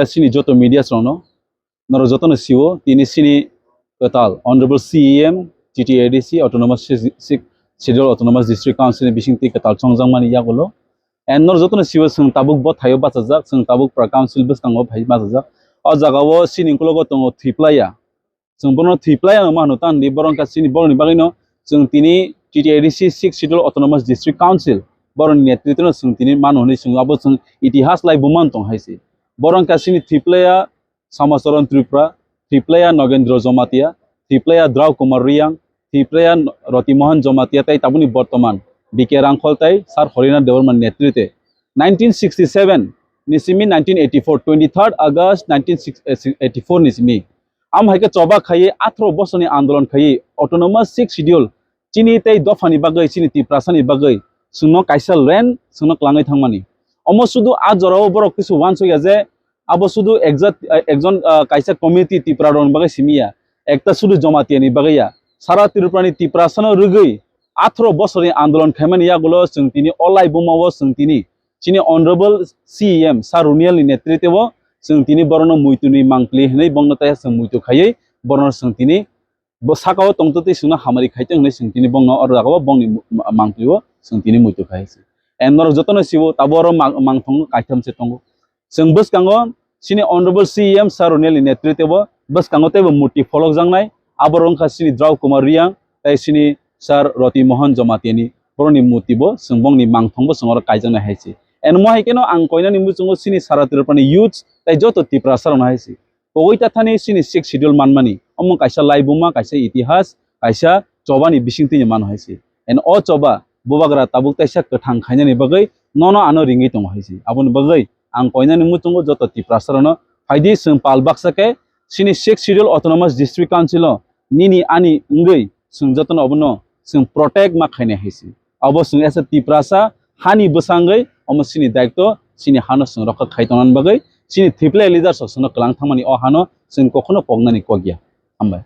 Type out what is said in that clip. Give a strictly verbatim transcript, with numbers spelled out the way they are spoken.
Chini joto media srokno, norok jotono sio, tini chini kwtal Honorable C E M, T T A D C, Autonomous Six, Six Schedule Autonomous District Council ni bisingtwi kwtal chongjakmani yagulo. And norok jotono sio, chwng tabuk bo thaio bachajak, chwng tabuk pra council bwskango phai bachajak. O jagao chini ukologo tongo Thwiplaiya. Chwng bono Thwiplaiya no mano, tangdi borok wngkha chini borokni bagwino chwng tini T T A D C Six Schedule Autonomous District Council borokni netritwno chwng tini mano hwnwi chwng abo chwng itihas lai bumano tong hai se. Borok wngkha chini Thwiplaiya Samacharan Tripura, Thwiplaiya Nogendra Jamatia, Thwiplaiya Drau Kumar Reang, Thwiplaiya Roti Mohan Jamatia tei tabukni bortoman B K Rangkhol tei Sir Horinath Debbarma netritwe nineteen sixty-seven ni simi nineteen eighty-four, twenty-third August nineteen eighty-four ni simi. Am hai khe choba khaiwi atharo bosorni andolon khaiwi Autonomous Six Schedule chini tei dophani bagwi, chini Tiprasani bagwi chwngno kaisa land chwngno kwlangwi thangmani. Omo sudu a jorao borok kisu uansukya je abo sudu ekjat, ekjon, ah, kaisa community Tipra rokni bagwi simi ya, ekta sudu Jamatia ni bagwi ya. Sara Tripura ni Tiprasano rwgwi atharo bosorni andolon khaimani yagulo chwng tini o lai bumao chwng tini chini Honorable C E M Sir Runial ni netritwo chwng tini borokno muitu ni mangpili hwnwi bongno taiha chwng muitu khaiwi borokno chwng tini bo sakao tongtwtwi chwngno hamari khaitong hwnwi chwng tini bongno oro jagao bongni mu-, ma-, mangpilio chwng tini muitu khai se. And norok jotono sio, tabuk oro mang-, mangthong kaitham se tongo. Chwng bwskango chini Honorable C E M Sir Runial ni netritwo bwskango teibo murti pholokjaknai, aborok wngkha chini Drau Kumar Reang tei chini Sir Roti Mohan Jamatia ni borokni murti bo chwng bongni mangthong bo chwng oro kaijaknai hai se. And mo hai kheno ang koinani muchungo chini sara Tripura ni youths tei joto Tiprasa rokno hai se. Pogwi tathani chini Sixth Schedule manmani, omo kaisa laibuma, kaisa itihas, kaisa chobani bisingtwi mano hai se. And o choba bubagra tabuk taisa kwthang khainani bagwi nono ano ringwi tongo hai se. Aboni bagwi ang koinani muchungo joto Tiprasa rokno phaidi chwng pal baksa khe chini Sixth Schedule Autonomous District Council o nini ani wngwi chwng jotono obono chwng protect ma khainai hai se. Abo chwng as a Tiprasa hani bwsangwi omo chini daitw, chini hano chwng rokha khai tongnani bagwi chini Thwiplai leaders rok chwngno kwlang thangmani o hano chwng kokhono poknani kok ya. Hambai.